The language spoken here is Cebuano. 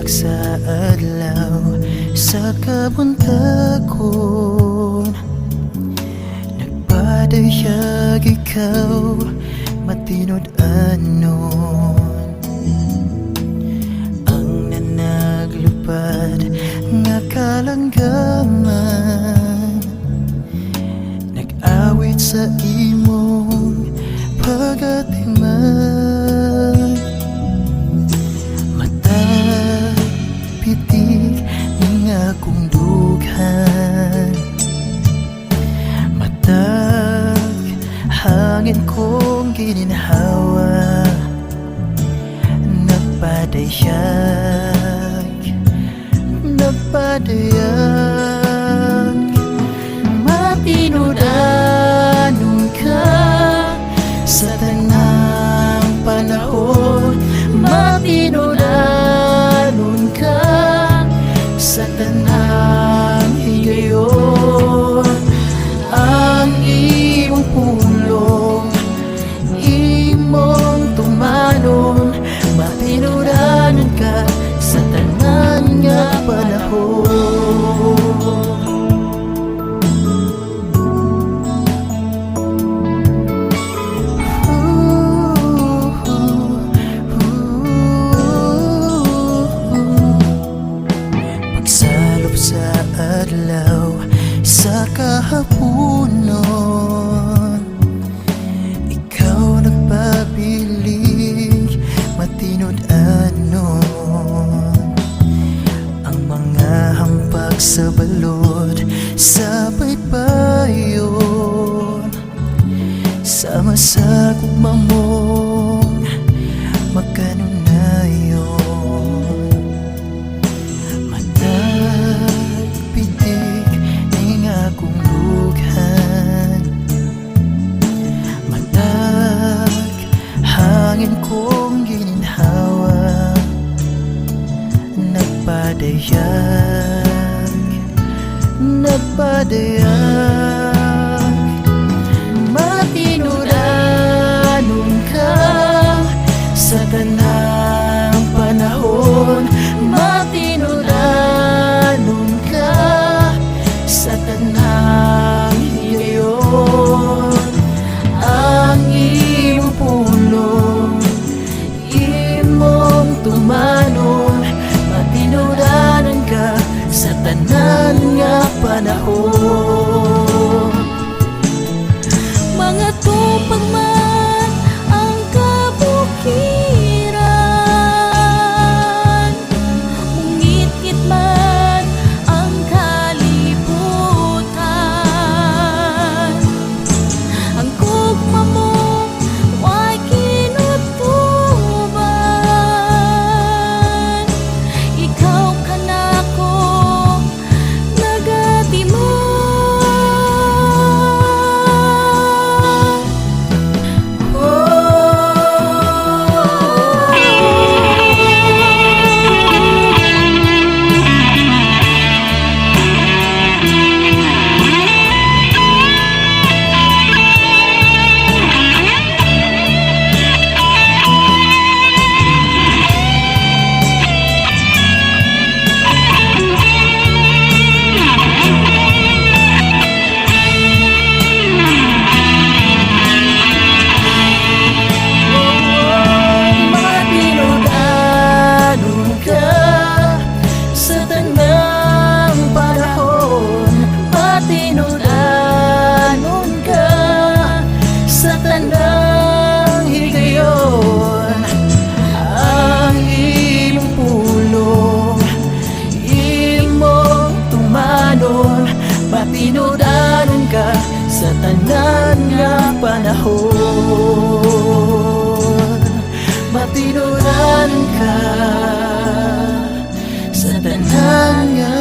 Pagsilak sa adlaw sa kabuntagon, nagpadayag ikaw matinud-anon. Ang nanaglupad nga kalanggaman, nag-awit sa imong pagatiman. Matag pitik ning akong dughan, matag hangin kong gininhawa, nagpadayag, nagpadayag. Matinud-anon ka sa tanang panahon. Matinud-anon ka sa tanang higayon. Ang imong pulong imong tumanon. Matinud-anon ka sa tanan nga panahon. Pagsalop sa adlaw sa kahaponon, ikaw nagpabiling matinud-anon. Ang mga hampak sa balod sa paypayon, sama sa gugma mong makanunayon. Matag pitik ning akong dughan, matag hangin kong gininhawa, nagpadayag, nagpadayag. Matinud-anon ka sa tanang panahon. Matinud-anon ka sa tanang higayon. Ang imong pulong imong tumanon. Matinud-anon ka sa tanan nga panahon. Mga tupag man ang kabukiran, mungitngit man ang kalibutan, ang gugma mo way kinutuban. Ikaw kanako nagatiman. Matinud-anon ka sa tanang panahon. Matinud-anon ka sa tanang higayon. Ang imong pulong imong tumanon. Matinud-anon ka sa tanan nga panahon. Matinud-anon ka sa tanan nga